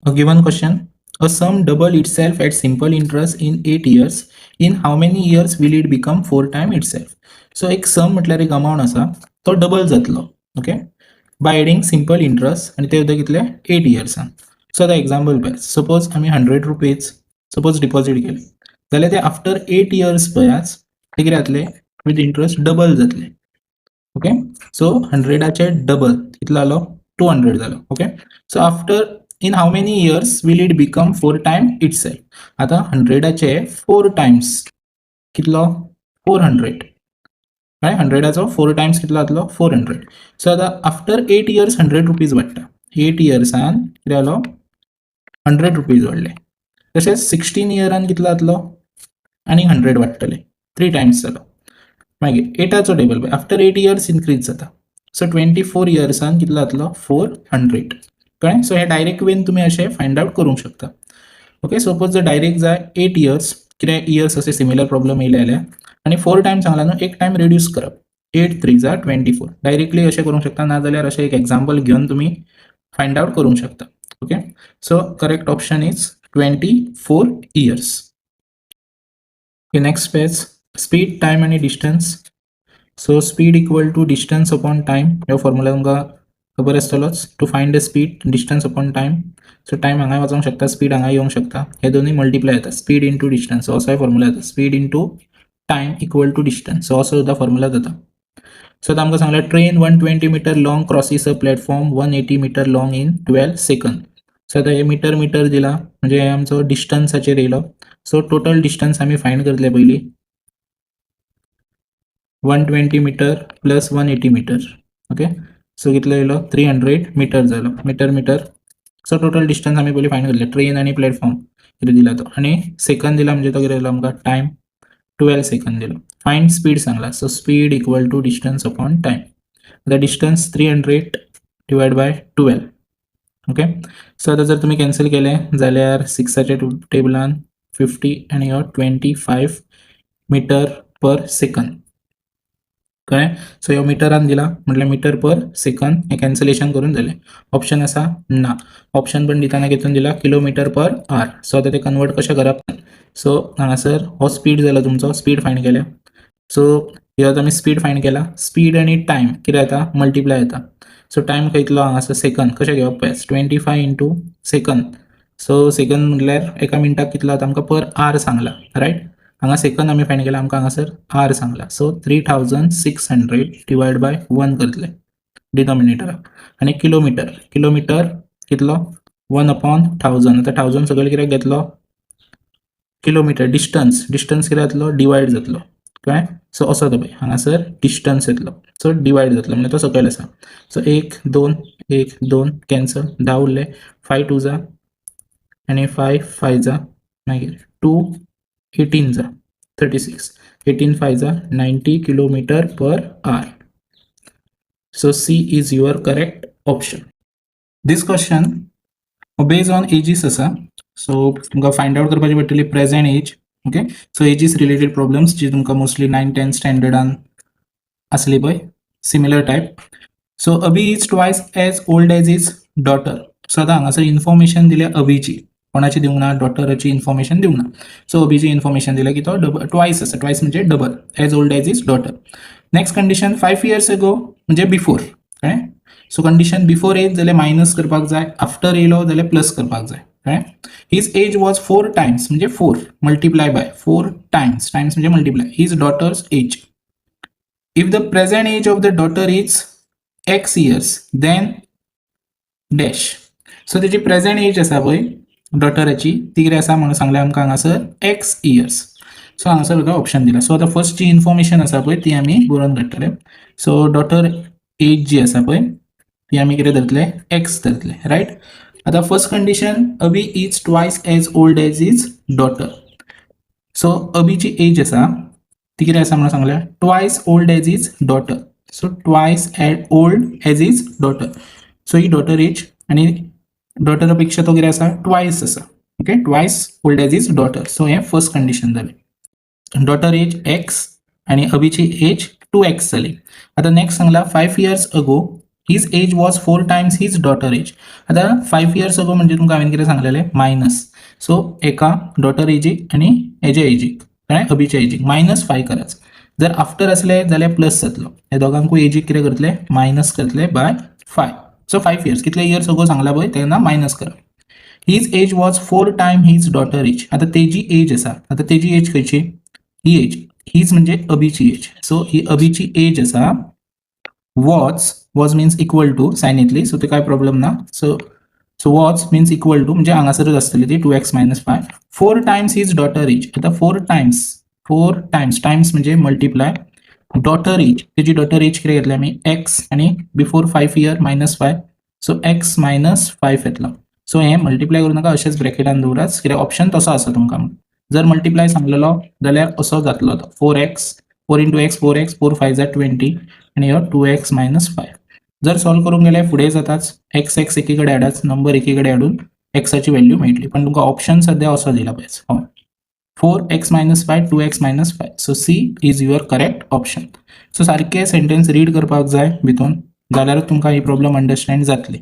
A given question: a sum double itself at simple interest in 8 years. In how many years will it become 4 time itself? So एक सम म्हटल्यार एक amount आसा, तो double जातलो, okay, by adding simple interest, आनी ते सुद्दां कितले? एट इयर्सान. सो आतां एग्जाम्पल पळय, सपोज आमी 100 रुपीज सपोज डिपॉझीट केले जाल्यार ते आफ्टर एट इयर्स पळयात, ते कितें जातले? विथ इंट्रस्ट डबल जातले, ओके. सो हंड्रेडाचे डबल कितलो जालो? टू हंड्रेड जालो, okay. So after in how many years will it become four time itself? आतां हंड्रेडाचे फोर टायम्स कितलो? फोर हंड्रेड, कळ्ळें? हंड्रेडाचो फोर टायम्स कितलो जातलो? Four hundred. सो आतां after eight years hundred rupees वाडटा. एट इयर्सान कितें जालो? हंड्रेड रुपीज वाडले. तशेंच सिक्स्टीन इयरान कितलो जातलो? आनी हंड्रेड वाडटले, थ्री टायम्स जालो. मागीर एटाचो table, after eight years increase जाता. सो ट्वेंटी फोर इयर्सान कितलो जातलो? फोर हंड्रेड, कळ्ळें? सो हे डायरेक्ट वेन तुमी अशें फायंड आवट करूंक शकता, ओके. सपोज जर डायरेक्ट जाय एट इयर्स, कितें इयर्स असे सिमिलर प्रॉब्लम येयले जाल्यार आनी फोर टायम्स सांगला न्हू, एक टायम रिड्यूस करप, eight threes are 24, directly अशें करूंक शकता, नाजाल्यार अशें एक एग्जाम्पल घेवन तुमी फायंड आवट करूंक शकता, okay. So correct option is 24 years. Okay, next page, speed, time आनी distance. So speed equal to distance upon time, हो फॉर्मुला तुमकां खबर आसतलोच. To find the speed, distance upon time. So time हांगा वचोंक शकता, speed हांगा येवंक शकता, हे दोनूय मल्टिप्लाय जाता, स्पीड इंटू डिस्टन्स. सो असोय फॉर्मुला जाता, speed into time equal to distance. So असो सुद्दां फॉर्मुला जाता. सो आतां आमकां सांगलें, train 120 meter long crosses a platform 180 meter long in 12 second. So आतां हे मिटर मिटर दिला म्हणजे हे आमचो डिस्टन्साचेर येयलो. सो टोटल डिस्टन्स आमी फायंड करतले पयलीं, 120 meter plus 180 meter, okay. So कितलो येयलो? थ्री हंड्रेड मिटर जालो. Meter meter, so total distance आमी पयलीं फायंड करतले. ट्रेन आनी प्लॅटफॉर्म कितें दिला तो आनी सेकंड दिला म्हणजे तो कितें दिलो आमकां? टायम ट्वेल्व सेकंड दिलो. फायंड स्पीड सांगला. So speed equal to distance upon time. आतां distance 300 divide by 12, okay. So आतां जर तुमी कॅन्सल केलें जाल्यार सिक्साच्या टेबलान फिफ्टी आनी हो twenty five meter per second, कळ्ळें? सो ह्यो मिटरान दिला म्हटल्यार मिटर पर सेकंड, हें कॅन्सलेशन करून जालें. ऑप्शन आसा? ना. ऑप्शन पण दिताना कितून दिला? Kilometre per hour. सो आतां ते कन्वर्ट कशें करप? सो हांगासर हो स्पीड जालो तुमचो, स्पीड फायंड केल्या. सो ह्यो आमी स्पीड फायंड केला. स्पीड आनी टायम कितें जाता? मल्टिप्लाय जाता. सो टायम खंयतलो हांगासर? सेकंड. कशें घेवप पळय, 25 into second. So second म्हटल्यार एका मिनटाक कितलो जाता? आमकां पर आवर सांगला, रायट? हांगा सेकंड आमी फायंड केला, आमकां हांगासर आवर सांगला. So 3600 divide by one करतले डिनॉमिनेटराक आनी किलोमिटर, किलोमिटर कितलो? One upon thousand. आतां थावजंड सगळे कित्याक घेतलो? किलोमिटर डिस्टन्स, डिस्टन्स कितें जातलो? डिवायड जातलो, कळ्ळें? सो असो तो पळय, हांगासर डिस्टन्स येतलो, सो डिवायड जातलो म्हणजे तो सकयल आसा. सो एक दोन, एक दोन कॅन्सल, धा उरले. फाय टू जा आनी फाय फाय जा, मागीर टू एटीन जा, 36, 18 five जा, 90 kilometer per hour. So C is your correct option. This question based on ages आसा. सो तुमकां फायंड आउट करपाची पडटली present age, okay. So ages related problems जी तुमकां मोस्टली नायन टेन स्टँडर्डान आसली पळय, similar type. So Abhi is twice as old as his daughter. So आतां हांगासर इन्फॉर्मेशन दिल्या अभिची, कोणाची दिवंक ना, डॉटराची इन्फॉर्मेशन दिवंक ना. सो अभिची इन्फॉर्मेशन दिल्या की तो डबल, ट्वायस आसा, ट्वायस म्हणजे double as old as his daughter. Next condition, 5 years ago म्हणजे बिफोर, कळ्ळें? सो कंडिशन बिफोर एज जाल्यार मायनस करपाक जाय, आफ्टर येयलो जाल्यार प्लस करपाक जाय, कळ्ळें? His age was four times म्हणजे four multiply by four times, times म्हणजे multiply, his daughter's age. If the present age of the daughter is x years, then dash. So तेची प्रेझेंट एज आसा पळय डॉटराची, ती कितें आसा म्हणून सांगलें आमकां हांगासर? X years. सो हांगासर तुका ऑप्शन दिला. सो आतां फर्स्ट जी इन्फॉर्मेशन आसा पळय, ती आमी बरोवन काडटले. सो डॉटर एज जी आसा पळय, ती आमी कितें धरतले? एक्स धरतले, रायट? आतां first condition, Abhi is twice as old as his daughter. So अभिची as आसा ती कितें आसा म्हणून सांगल्या? Twice old as his daughter. So twice old as his daughter. So he daughter as आनी डॉटरा पेक्षा तो कितें आसा? ट्वायस आसा, okay, twice old as his daughter. So हें फर्स्ट कंडिशन जालें, डॉटर एज एक्स आनी अभिची एज टू एक्स जाली. आतां नेक्स्ट सांगला, five years ago His age was four times his daughter age. आतां 5 इयर्स अगो म्हणजे तुमकां हांवें कितें सांगलेलें? मायनस. सो एका डॉटर एजीक आनी हेज्या एजीक, कळ्ळें, अभिच्या एजीक मायनस फाय करायचो. जर आफ्टर असले जाल्यार प्लस जातलो. हे दोगांकूय एजीक कितें करतले? मायनस करतले बाय फाय. सो 5 इयर्स, कितले इयर्स अगो सांगला पळय, तेन्ना मायनस करप. His age was four time his daughter age. आतां तेजी एज आसा. आतां तेजी एज खंयची? ही एज. His म्हणजे अभिची एज. सो ही अभिची एज आसा. Was, was means equal to sign येतली, सो ते काय प्रॉब्लेम ना. So was means equal to म्हणजे हांगासरच आसतली ती two x minus five, four times his daughter age. आतां four times, four times, times म्हणजे मल्टिप्लाय. डॉटर एज, तेजी डॉटर एज कितें घेतली आमी? एक्स. आनी before 5 year minus five, so x minus five येतलो. सो हें मल्टिप्लाय करूं नाका, अशेंच ब्रॅकेटान दवरात, कित्याक ऑप्शन तसो आसा तुमकां. जर मल्टिप्लाय सांगलेलो जाल्यार असो जातलो तो: four x, four into x, four x, four five जा 20 आनी हो टू एक्स मायनस फायव. जर सॉल्व करूंक गेल्यार फुडें जाताच. एक्स एक्स एकी कडेन हाडाच, नंबर एकी कडेन हाडून एक्साची व्हॅल्यू मेळटली. पण तुमकां ऑप्शन सद्या असो दिला पळय, हय, four x minus five, two x minus five. So C is your correct option. So सारकें सेंटेन्स रीड करपाक जाय भितून, जाल्यारूच तुमकां ही प्रॉब्लम अंडरस्टँड जातली.